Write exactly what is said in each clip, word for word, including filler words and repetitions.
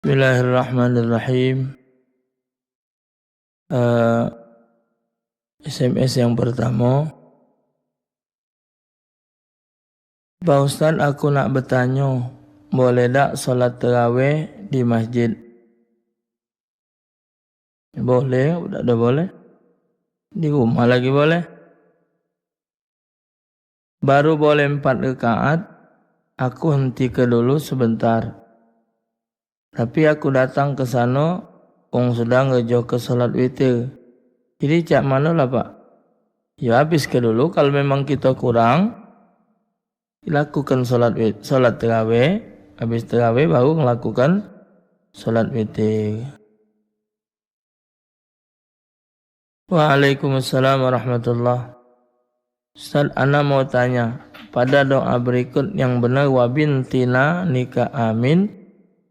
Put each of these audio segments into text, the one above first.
Bismillahirrahmanirrahim. Eh, S M S yang pertamo. Pak Ustaz, aku nak betanyo, boleh dak solat terawih di masjid? Boleh, dak ado boleh. Di rumah lagi boleh. Baru boleh empat rakaat, aku hentike dulu sebentar. Tapi aku datang ke sano, wong sudah ngerejoke solat witir. Jadi cak mano lah, Pak? Yo, habiske dulu, kalu memang kito kurang, lakukan solat wit-, solat terawih, habis terawih baru ngelakukan solat witir. Waalaikumsalam warahmatullah. Ustaz, ana mau tanya, pada doa berikut yang benar, wabintina nika amin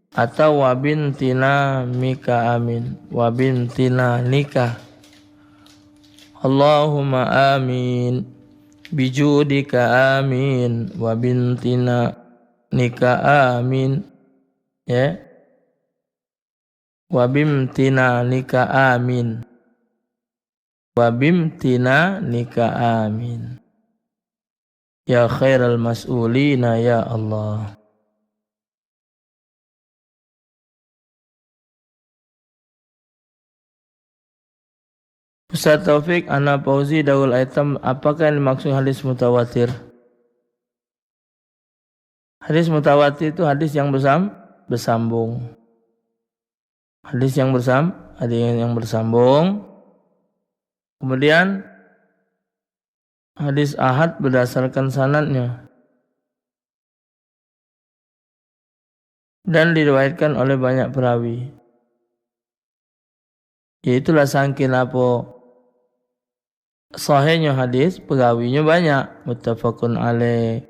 atau wabintina mika amin? Wabintina nika. Allahumma amin. Bijudika amin. Wabintina nika amin. Ya. Wabimtina nika amin. Wabimtina nika amin. Ya khairal mas'ulina, ya Allah. Ustaz Taufik, ana Fauzi Darul Aitam, apakah yang dimaksud hadis mutawatir? Hadis mutawatir itu hadis yang bersam-, bersambung. Hadis yang bersam-, hadis yang bersambung. Kemudian hadis ahad berdasarkan sanadnya. Dan diriwayatkan oleh banyak perawi. Ya, itulah sangkin apo sahihnyo hadis, perawinyo banyak. Muttafaqun alaih.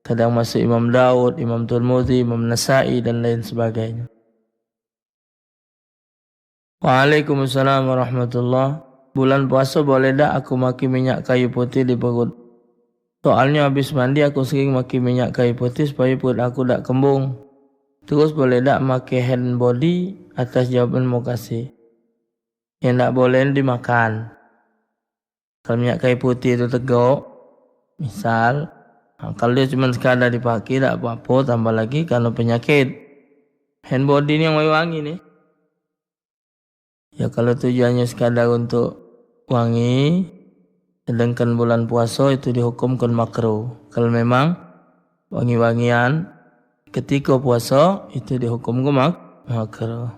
Kadang masuk Imam Daud, Imam Turmudi, Imam Nasai, dan lain sebagainya. Waalaikumsalam warahmatullah. Bulan puaso boleh dak aku make minyak kayu putih di perut? Soalnyo habis mandi aku sering make minyak kayu putih supayo perut aku dak kembung. Terus boleh dak make hand body? Atas jawaban mokasih. Yang dak boleh dimakan. Kalu minyak kayu putih tu tegok, misal, ha, kalu dio cuman sekadar dipake, dak apo-apo, tambah lagi kareno penyakit. Hand body ni yang wangi-wangi ni. Ya, kalu tujuannyo sekadar untuk wangi, sedangkan bulan puaso itu dihukumkan makruh. Kalu memang wangi-wangian ketiko puaso, itu dihukumkan mak-, makruh.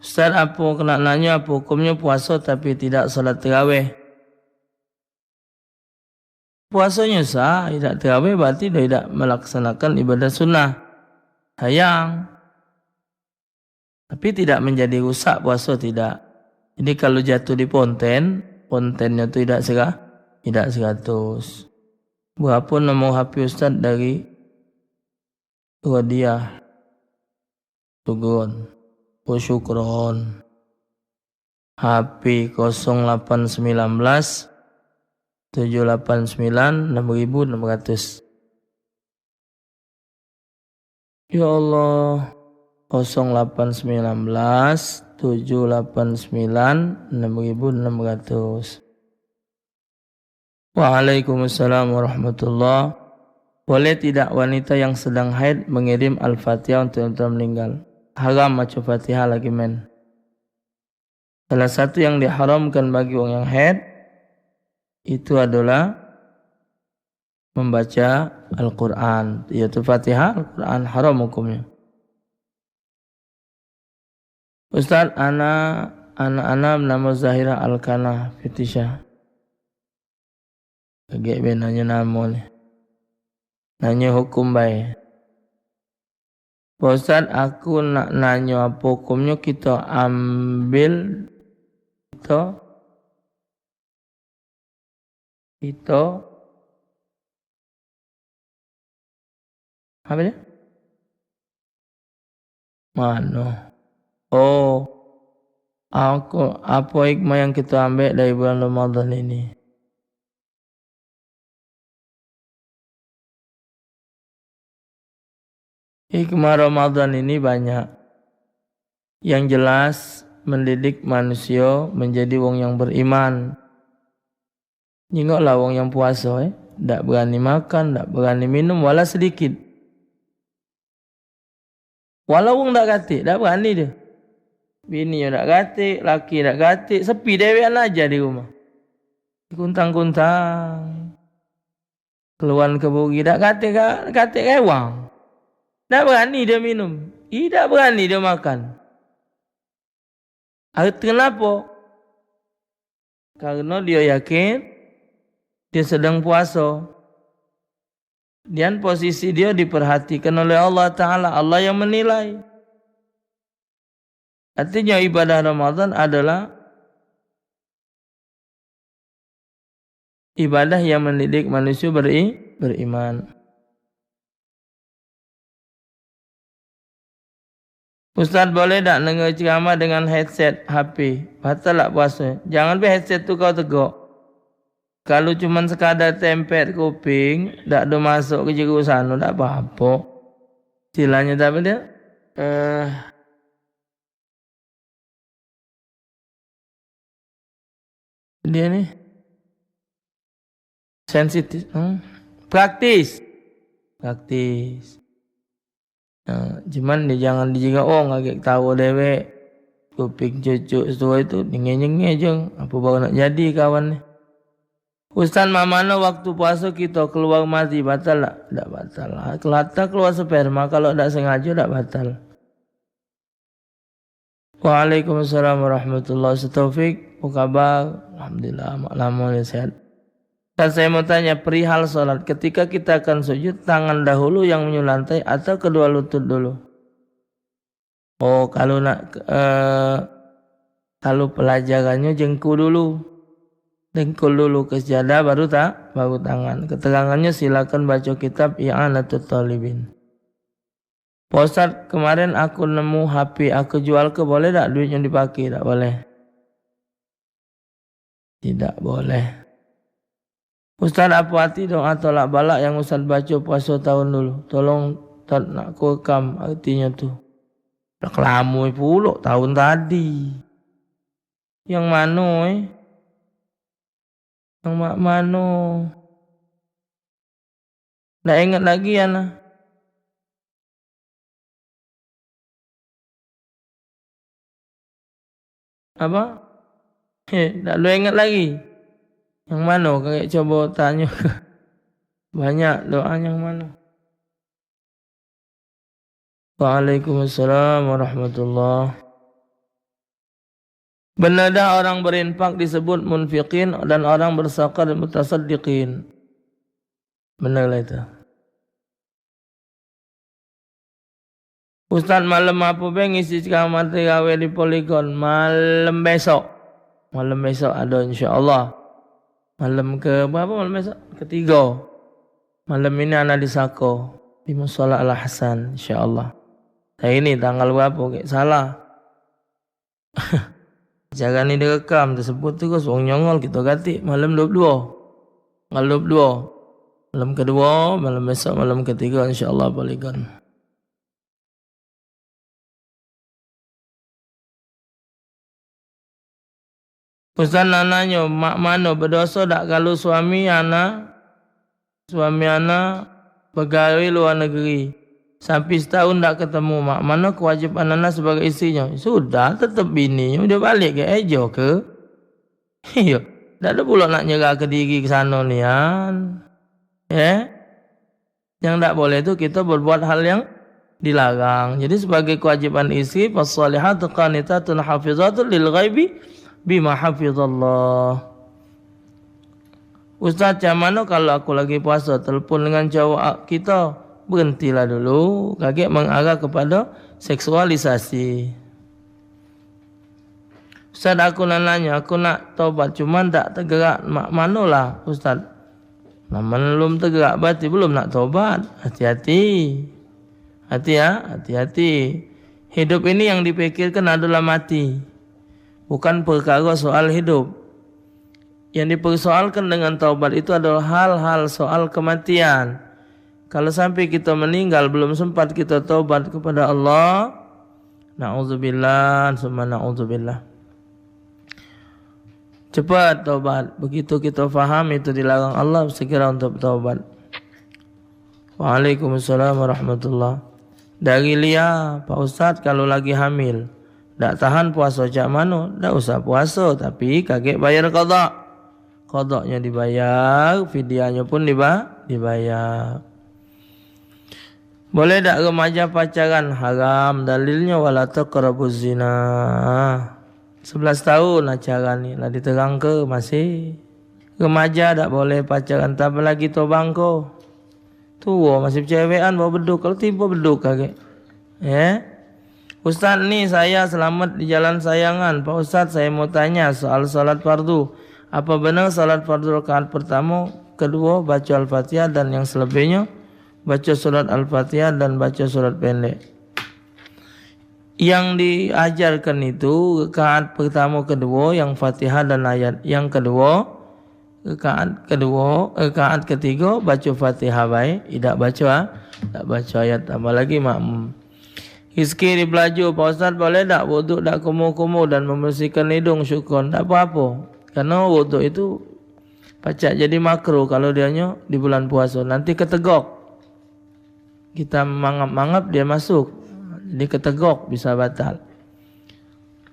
Ustaz, apo kena nanyo, apo hukumnyo puaso tapi tidak salat tarawih? Puasonyo sah, idak tarawih berarti dio idak melaksanakan ibadah sunnah. Sayang. Tapi tidak menjadi rusak puaso, tidak. Jadi, kalu jatuh di ponten, pontennyo tu idak sera-, idak seratus. Berapo nomor H P Ustaz dari Rodiah Tugun. Oh, syukron. H P kosong lapan sembilan belas, tujuh lapan sembilan, enam ribu enam ratus. Ya Allah, kosong lapan sembilan belas, tujuh lapan sembilan, enam ribu enam ratus. Waalaikumsalam warahmatullah. Boleh tidak wanita yang sedang haid mengirim Al-Fatihah untuk yang telah meninggal? Haram maco Fatihah lagi, men. Salah satu yang diharamkan bagi orang yang haid itu adalah membaca Al-Quran, yaitu Fatihah, Al-Quran, haram hukumnya. Ustaz, ana, anak ana bernamo Zahira Alkana Fitisha. Kagek be nanyo namo ni. Nanyo hukum bae. Pak Ustaz, aku nak nanyo apo hukumnyo kito ambil, kito Kito apo dio? Mano? Oh, aku, apo hikmah yang kito ambek dari bulan Ramadan ini? Hikmah Ramadan ini banyak. Yang jelas, mendidik manusia menjadi wong yang beriman. Jingoklah wong yang puaso, eh. Dak berani makan, dak berani minum, wala sedikit. Walau wong dak katik, dak berani dio. Bini dak katik, laki dak katik, sepi dewean aja di rumah. Kuntang-kuntang. Keluar ke buri, dak katik, dak katik rewang. Dak berani dio minum. Ih, dak berani dio makan. Arti kenapo? Kareno dio yakin dio sedang puaso. Dan posisi dio diperhatikan oleh Allah Ta'ala. Allah yang menilai. Artinya, ibadah Ramadan adalah ibadah yang mendidik manusia beri-, beriman. Ustaz, boleh dak denger ceramah dengan headset H P? Batal dak puasa? Jangan be headset tu kau tegok. Kalu cuman sekadar tempet kuping, dak do masuk ke jeru sano, dak apo-apo. Istilahnya dak apo dio? Eh, Dio ni sensitif, hmm? Praktis. Praktis. Nah, cuman dio jangan dijingok wong, agek ketawa dewek. Kuping cucuk setuai tu, nyenge-nyenge je. Apo baru nak jadi kawan ni? Ustaz, mak mano waktu puaso kito keluar mazi, batal dak? Dak batal. Kelata keluar sperma, kalu dak sengajo dak batal. Waalaikumsalam warahmatullahi. Ustaz Taufik, apo kabar? Alhamdulillah, mak lamo ni sehat. Dan saya mau tanya perihal salat, ketika kita akan sujud, tangan dahulu yang menyentuh lantai atau kedua lutut dulu? Oh, kalu nak, eh, kalu pelajarannyo jengku dulu. Dengkul dulu ke sejadah, baru ta-, baru tangan. Keterangannyo silakan baco kitab I'anatut Thalibin. Pak Ustaz, kemaren aku nemu H P, aku jual ke boleh dak duitnyo dipake? Dak boleh. Tidak boleh. Ustaz, apo arti doa tolak balak yang Ustaz baco puaso taun dulu? Tolong, Tad, nak ku rekam artinyo tu. Dak lamo pulo taun tadi. Yang mano, eh? Yang mak mano? Dak inget lagi, Ana? Apo? He, dak lu inget lagi? Yang mano? Kagek cobo tanyo. Banyak doa yang mano? Waalaikumsalam warahmatullah. Benar dah orang berinfak disebut munfiqin dan orang bersedekah mutasaddiqin. Benar lah itu. Ustaz, malam apo be ngisi ceramah terawih di Polygon? Malam besok. Malam besok ado, insyaallah. Malam ke berapa malam besok? Ketiga. Malam ini ana di Sako, di Mushola Al Hasan, insyaallah. Hari ini tanggal berapa? Kek salah. Cara ni direkam, tersebut terus wong nyongol kito katik malam dua puluh dua. Tanggal dua puluh dua. Malam kedua, malam besok, malam ketiga, insyaallah Polygon. Ustaz nak nanyo, mak mano, bedoso dak kalu suami ana, suami ana begawe luar negeri, sampe setahun dak ketemu, mak mano kewajiban ana sebagai istrinyo? Sudah, tetep bininyo, dio balek ke ejo ke? Iyo, dak ado pulo nak nyerahke diri ke sano nian. Eh? Yang dak boleh tu kito berbuat hal yang dilarang. Jadi sebagai kewajiban istri, "Fassalihatu qanitatun hafizatun lil ghaibi bima hafizallah." Ustaz, cak mano kalu aku lagi puaso, telepon dengan cowok a-, kito? Berhentilah dulu, kagek mengarah kepada seksualisasi. Ustaz, aku nak nanyo, aku nak tobat, cuman dak tegerak, mak mano lah, Ustaz? Nah, men lum tegerak, berarti belum nak tobat. Hati-hati. Hati ya, hati-hati. Hidup ini yang dipikirkan adalah mati. Bukan perkara soal hidup. Yang dipersoalkan dengan taubat itu adalah hal-hal soal kematian. Kalau sampai kita meninggal, belum sempat kita taubat kepada Allah, Na'udzubillah, summa na'udzubillah. Cepat tobat. Begitu kita faham itu dilarang Allah, segera untuk bertobat. Waalaikumsalam warahmatullah. Dari Lia, Pak Ustaz, kalau lagi hamil, dak tahan puasa cak mano? Dak usah puasa, tapi kagek bayar qada. Qadaknyo dibayar, fidyahnya pun diba-, dibayar. Boleh dak remaja pacaran? Haram. Dalilnyo, "Wala taqrabuz zina." Sebelas tahun acara ni lah diterangke, masih remaja dak boleh pacaran, tambah lagi tobang ko. Tuo masih becewekan, bawa beduk. Kalau tibo beduk kagek. Ya. Ustaz ni saya selamat di jalan sayangan. Pak Ustaz, saya mau tanya soal salat fardu. Apa benar salat fardu rakaat pertama, kedua baca Al-Fatihah dan yang selebihnyo baca surat Al-Fatihah dan baca surat pendek? Yang diajarkan itu rakaat pertama, kedua yang Fatihah dan ayat. Yang kedua, rakaat kedua, rakaat ketiga baca Fatihah bae, idak baca, dak baca ayat, tambah lagi makmum. Rizki di Belajo, Pak Ustaz, boleh dak wuduk dak kumu-kumu dan membersihkan hidung? Syukron, dak apa-apa. Karena wuduk itu pacak jadi makruh kalau dianyo di bulan puasa. Nanti ketegok. Kita mangap-mangap, dia masuk. Jadi ketegok, bisa batal.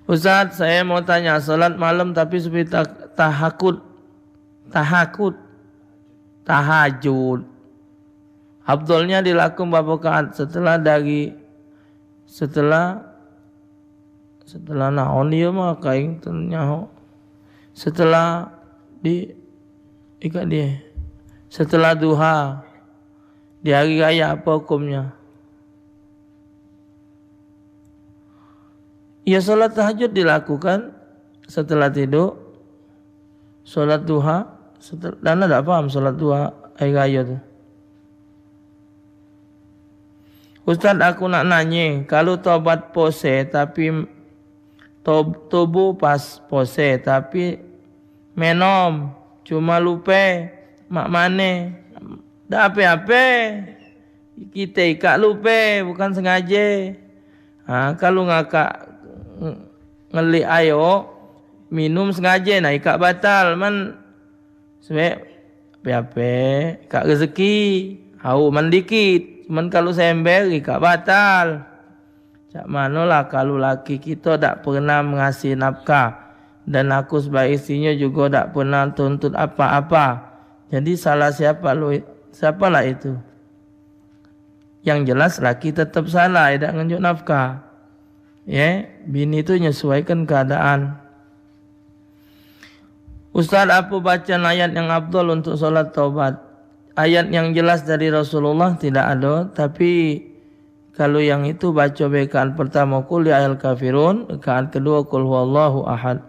Ustaz, saya mau tanya, salat malam tapi supaya ta-, tahakut. Tahakut. Tahajud. Afdolnya dilakukan berapa rakaat setelah dari, setelah Setelah naon dia mah kain tu nyaho. Setelah di, ikak dia. Setelah duha. Di hari raya apa hukumnya? Ya, salat tahajud dilakukan setelah tidur. Salat duha, setel-, dan dak paham salat duha hari raya tu. Ustaz, aku nak nanye, kalu tobat pose tapi tob-, tobo pas pose tapi menom, cuma lupe, mak mane, dak ape-ape. Kite ikak lupe, bukan sengaje. Ha, kalu ngakak ng-, ngelik ayo, minum sengaje, nah ikak batal, man. Sebab ape-ape, kak rezeki, hau man dikit. Cuman kalu sember, ikak batal. Cak manolah kalu laki kito dak pernah mengasihi nafkah, dan aku sebagai istrinya juga dak pernah tuntut apa-apa. Jadi salah siapa lu, siapalah itu? Yang jelas laki tetap salah, dak ngenjuk nafkah. Ye, bini tu nyesuaikan keadaan. Ustaz, apa bacaan ayat yang afdal untuk solat taubat? Ayat yang jelas dari Rasulullah tidak ada, tapi kalu yang itu baca rakaat pertama Qul ya ayyuhal kafirun, rakaat kedua Qul huwallahu ahad.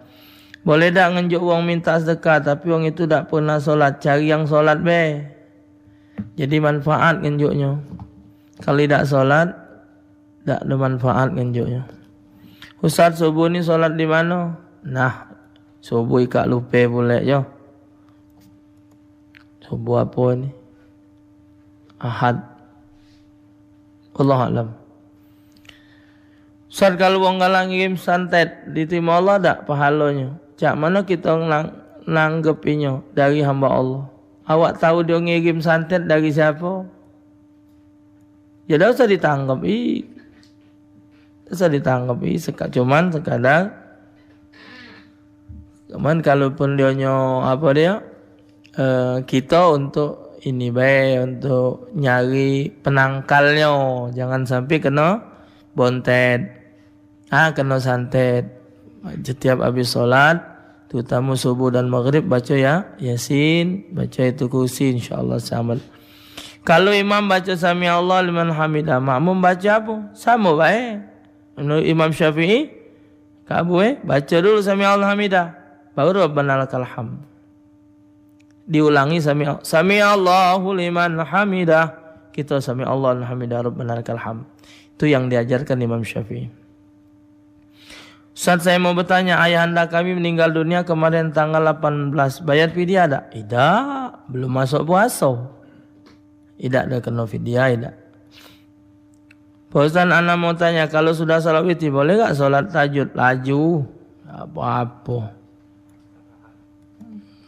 Boleh dak ngenjuk wong minta sedekah, tapi wong itu dak pernah solat, cari yang solat be. Jadi manfaat ngenjuknyo. Kalu dak solat, dak ado manfaat ngenjuknyo. Ustaz, subuh ni solat di mano? Nah, subuh ikak lupe pulek yo. Subuh apo ni? Ahad. Wallahu a'lam. Ustaz, kalu wong galak ngirim santet, diterimo Allah dak pahalonyo? Cak mano kito nang-, nanggepinyo dari hamba Allah? Awak tau dio ngirim santet dari siapo? Ya dak usah ditanggepi. Dak usah ditanggepi, seka-, cuman sekadar, cuman kalaupun dionyo, apo dio, eh, kito untuk ini bae, untuk nyari penangkalnyo, jangan sampai keno bontet. Ah, keno santet. Setiap habis solat, terutama subuh dan maghrib, baca ya, Yasin, baca Ayatul Kursi, insyaallah selamat. Kalu imam baca sami Allah liman hamidah, makmum baca apo? Samo bae. Menurut Imam Syafi'i, kak abu, eh, baca dulu sami Allah hamidah, baru Rabbana lakal hamd. Diulangi sami, sami Allahu liman hamidah. Kita sami Allahu liman hamidah, Rabbana lakal hamd. Itu yang diajarkan Imam Syafi'i. Ustaz, saya mau bertanya, ayahanda kami meninggal dunia kemarin tanggal lapan belas. Bayar fidyah dak? Idak, belum masuk puasa. Idak ada kena fidyah, idak. Pak Ustaz, ana mau tanya, kalau sudah salat witir, boleh gak salat tahajud laju? Apa-apa.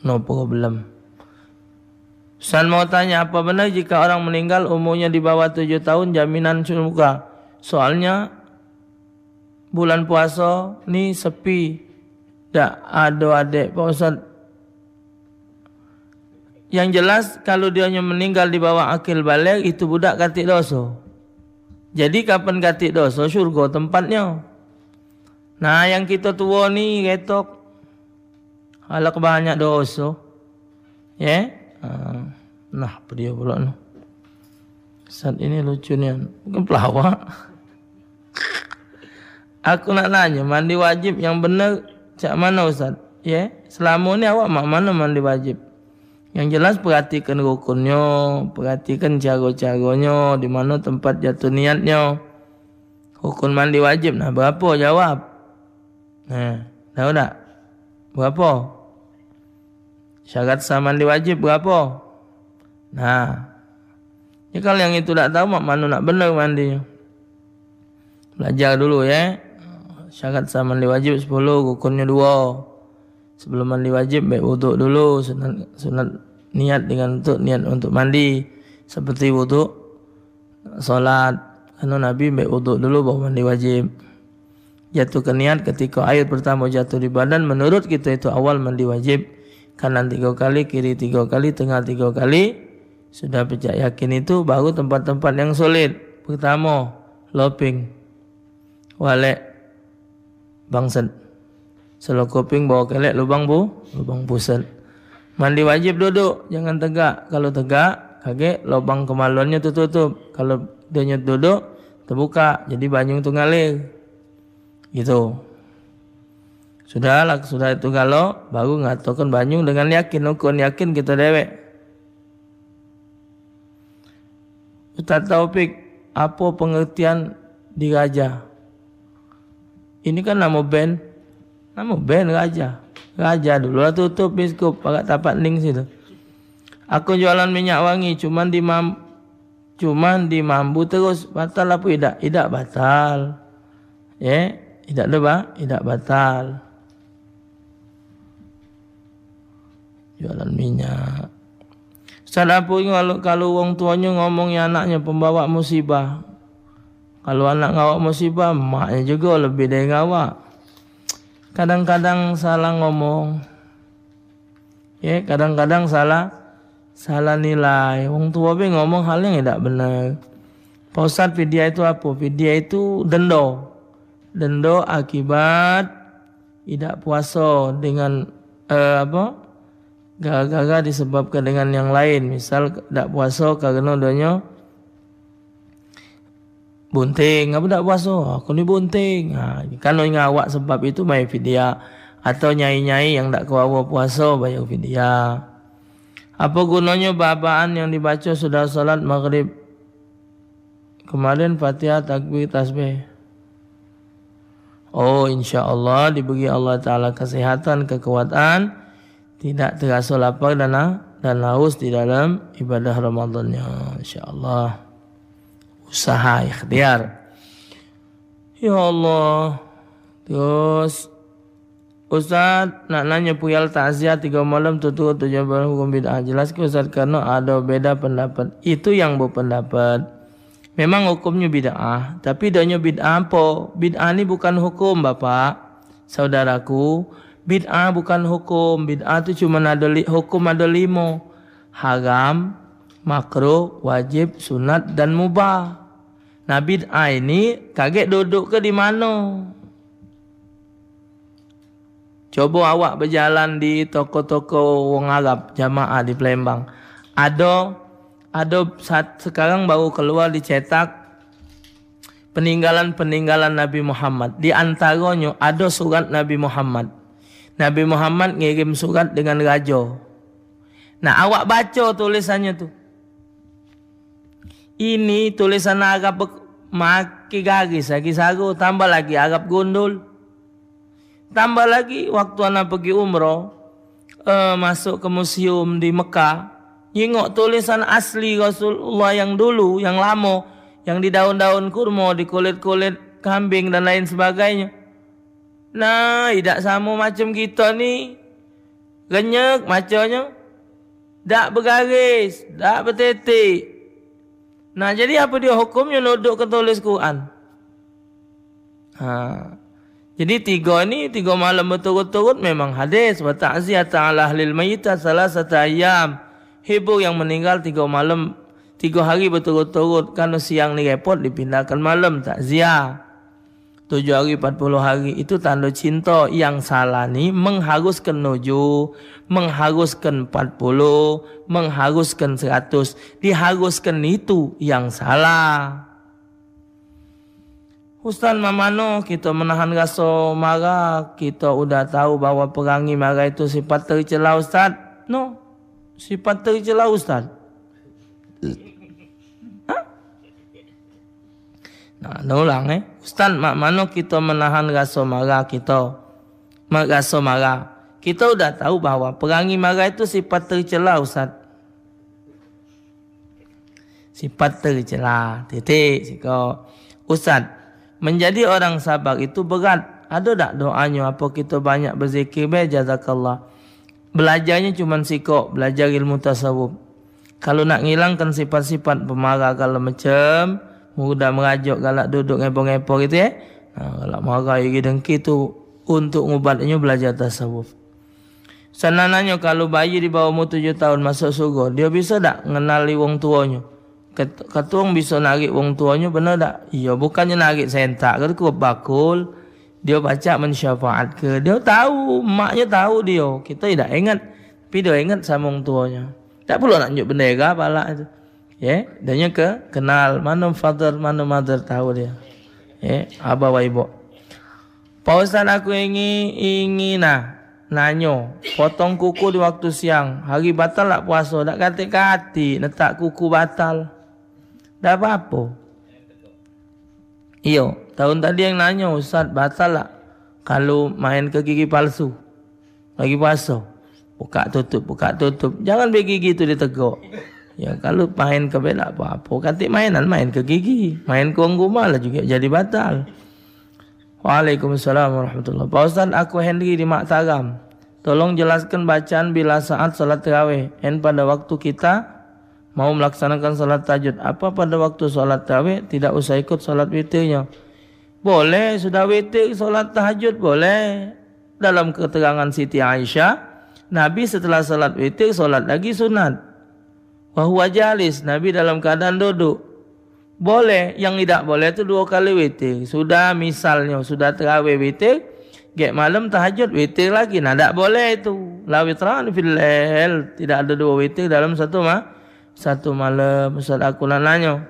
No problem. Ustaz mau tanya, apa benar jika orang meninggal umurnya di bawah tujuh tahun, jaminan surga? Soalnya bulan puasa ni sepi. Dak ado adek, Pak Ustaz. Yang jelas, kalau dia meninggal di bawah akil baligh, itu budak katik doso. Jadi, kapan katik doso, surga tempatnya. Nah, yang kita tua ni, ketok. Halak banyak doso. Ye? Ah, nah, apa dia pula ni? Ustaz ini lucu nian. Bukan pelawak. Aku nak nanya, mandi wajib yang benar cak mana, Ustaz? Ye? Selama ni awak mak mana mandi wajib? Yang jelas, perhatikan rukunnyo, perhatikan caro-caronyo, di mano tempat jatuh niatnyo. Rukun mandi wajib, nah, berapo? Jawab. Nah, tahu dak? Berapo? Syarat sah mandi wajib berapo? Nah. Ya, kalau yang itu dak tahu, mak mano nak bener mandi. Belajar dulu, ya. Syarat sah mandi wajib sepuluh, rukunnyo duo. Sebelum mandi wajib, baik wuduk dulu, sunat, sunat niat dengan untuk niat untuk mandi. Seperti wuduk solat. Karena Nabi baik wuduk dulu, baru mandi wajib. Jatuhkan niat ketika air pertama jatuh di badan, menurut kita itu awal mandi wajib. Kanan tiga kali, kiri tiga kali, tengah tiga kali. Sudah pecak yakin itu, baru tempat-tempat yang sulit. Pertama, loping. Walek, bangset. Selo kuping, bawa kelek, lubang bu, lubang buset. Mandi wajib duduk, jangan tegak. Kalau tegak, kagek lubang kemaluannyo tetutup. Kalau dia duduk, tebuka, jadi banyu tu ngalir. Gitu. Sudah lah, sudah itu galo, baru ngatokan banyu dengan yakin, ukun yakin kita dewek. Ustaz Taufik, apa pengertian diraja? Ini kan namo band. Namo band raja. Raja dulu lah tutup bioskop, parak tapak ning situ. Aku jualan minyak wangi, cuman di mam-, cuman di mambu terus. Batal apa idak? Idak batal. Ye, idak do ba, idak batal. Jualan minyak. Ustaz, apo ingat kalu, kalu wong tuonyo ngomong ya anaknyo pembawa musibah? Kalu anak ngawak musibah, maknyo jugo lebih dari ngawak. Kadang-kadang salah ngomong. Ye, kadang-kadang salah, salah nilai. Wong tuo be ngomong hal yang idak bener. Pak Ustaz, fidyah itu apo? Fidyah itu dendo. Dendo akibat idak puaso dengan, eh, apo? Gara-gara disebabkan dengan yang lain. Misal, dak puaso kareno donyo bunting, apo dak puaso? Aku ni bunting. Ha, kareno ngawak sebab itu mai fidyah. Atau nyai-nyai yang dak kawa puaso bayar fidyah. Apo gunonyo babaan yang dibaco sudah salat maghrib? Kemarin Fatihah, takbir, tasbih. Oh, insya Allah diberi Allah Ta'ala kesehatan, kekuatan, tidak terasa lapar dan ha-, dan haus di dalam ibadah Ramadannya. Insya Allah. Usaha ikhtiar. Ya Allah. Terus, Ustaz, nak nanyo puyal takziah tiga malam tutur tujuh belas hukum bid'ah. Jelas ke Ustaz, karena ada beda pendapat. Itu yang berpendapat. Memang hukumnya bid'ah, tapi donyo bid'ah apa? Bid'ah ni bukan hukum, Bapak. Saudaraku, bid'ah bukan hukum. Bid'ah tu cuma ada li-, hukum ada lima. Haram, makruh, wajib, sunat, dan mubah. Nah, bid'ah ini kagek duduk ke di mano? Coba awak bejalan di toko-toko wong Arab, jamaah di Palembang. Ado, ado saat sekarang baru keluar dicetak peninggalan-peninggalan Nabi Muhammad. Di antaronyo ado surat Nabi Muhammad. Nabi Muhammad ngirim surat dengan rajo. Nah, awak baco tulisannyo tu. Ini tulisan Arab bek-, maki garis lagi saro, tambah lagi Arab gundul. Tambah lagi, waktu ana pergi umrah, eh, masuk ke museum di Mekah, nyingok tulisan asli Rasulullah yang dulu, yang lamo, yang di daun-daun kurma, di kulit-kulit kambing dan lain sebagainyo. Nah, idak samo macem kito ni. Renyek maconyo. Dak begaris, dak betetek. Nah, jadi apo dio hukumnyo nunduk ke tulis Quran? Ha. Jadi tigo ni, tigo malam beturut-turut memang hadis, "Wa ta'ziyata ala ahlil mayyit salasata ayyam." Hibur yang meninggal tigo malam, tigo hari beturut-turut, karena siang ni repot dipindahkan malam takziah. Tujuh hari, empat puluh hari, itu tanda cinta. Yang salah ni mengharuskan tujuh, mengharuskan empat puluh, mengharuskan seratus. Diharuskan itu yang salah. Ustaz, mak mano kito menahan raso marah, kito udah tahu bahwa perangi marah itu sifat tercela, Ustaz? No, sifat tercela, Ustaz. Hah? Nah, ulang, eh. Ustaz, mak mano kito menahan raso marah kito? Ma-, raso marah. Kito udah tahu bahwa perangi marah itu sifat tercela, Ustaz. Sifat tercela. Titik, siko. Ustaz, menjadi orang sabar itu berat. Ado dak doanyo? Apo kito banyak berzikir be? Jazakallah. Belajarnyo cuman sikok, belajar ilmu tasawuf. Kalu nak ngilangkan sifat-sifat pemarah, kalu macam mudah merajuk, galak duduk ngepo-ngepo gitu, ya. Nah, galak marah, iri, dengki tu, untuk ngubatnyo belajar tasawuf. Sana nanyo, kalu bayi di bawah umur tujuh tahun masuk surga, dio biso dak ngenali wong tuonyo? Ket-, katuong biso narik wong tuonyo, bener dak? Iyo, bukannyo narik sentak ke, kuat bakul. Dio pacak mensyafaat ke. Dio tahu, maknyo tahu dio. Kito idak ingat. Tapi dio ingat samo wong tuonyo. Dak perlu nak nunjuk bendera palak tu. Ye, dio nyo ke kenal mano father, mano mother, tahu dio. Ye, abah wa ibu. Pak Ustaz, aku ingin, ingin nah, nanyo, potong kuku di waktu siang hari batal dak puaso? Dak katik-katik netak kuku batal. Dak apo-apo. Iyo, tahun tadi yang nanyo, Ustaz, batal dak kalu main ke gigi palsu? Lagi puaso. Buka tutup, buka tutup. Jangan be gigi tu ditegok. Ya, kalu main ke be dak apo-apo. Katik mainan, main ke gigi. Main ke wong rumah lah juga jadi batal. Waalaikumsalam warahmatullah. Pak Ustaz, aku Henry di Mataram. Tolong jelaskan bacaan bila saat salat tarawih. En pada waktu kita mau melaksanakan salat tahajud. Apa pada waktu salat tarawih tidak usah ikut salat witirnya? Boleh, sudah witir salat tahajud, boleh. Dalam keterangan Siti Aisyah, Nabi setelah salat witir, salat lagi sunat. Wa huwa jalis, Nabi dalam keadaan duduk. Boleh, yang idak boleh tu duo kali witir. Sudah misalnyo, sudah terawih witir, gek malam tahajud witir lagi. Nah, dak boleh itu. La witran fil lail. Tidak ada duo witir dalam satu ma-, satu malam. Ustaz, aku nak nanyo.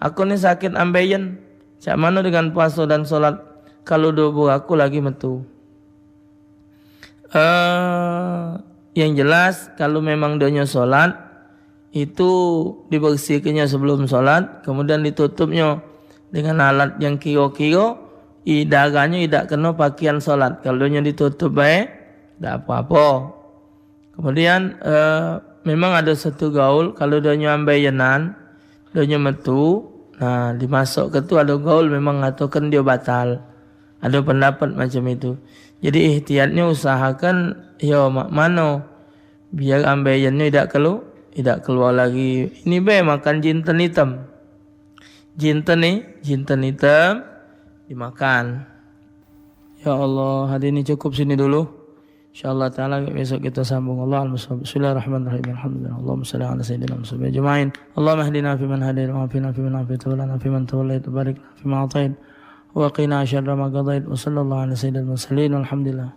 Aku ni sakit ambeien. Cak mano dengan puaso dan salat kalu dubur aku lagi metu? Eh, yang jelas, kalu memang dionyo salat, itu dibersihkannyo sebelum salat, kemudian ditutupnyo dengan alat yang kiro-kiro, i-, daranyo idak keno pakaian salat. Kalu dionyo ditutup bae, dak apo-apo. Kemudian, eh, memang ado satu gaul, kalu dionyo ambeienan, dionyo metu, nah, dimasukke tu ado gaul memang ngatoke dio batal. Ado pendapat macam itu. Jadi, ihtiyatnyo usahakan, yo, mak mano, biar ambeiennyo idak kelu-, idak keluar lagi. Ini be makan jinten item. Jinten ni, jinten item dimakan. Ya Allah, hari ini cukup sini dulu. Insyaallah taala besok kita sambung. Allahumma shalli. Bismillahirrahmanirrahim. Alhamdulillah. Allahumma shalli ala sayyidina Muhammad ajma'in. Allahumma ihdina fi man hadait, wa afina fi man afait, wa lana fi man tawallait, wa barik lana fi ma atait, wa qina syarra ma qadait. Wa sallallahu ala sayyidil mursalin. Walhamdulillah.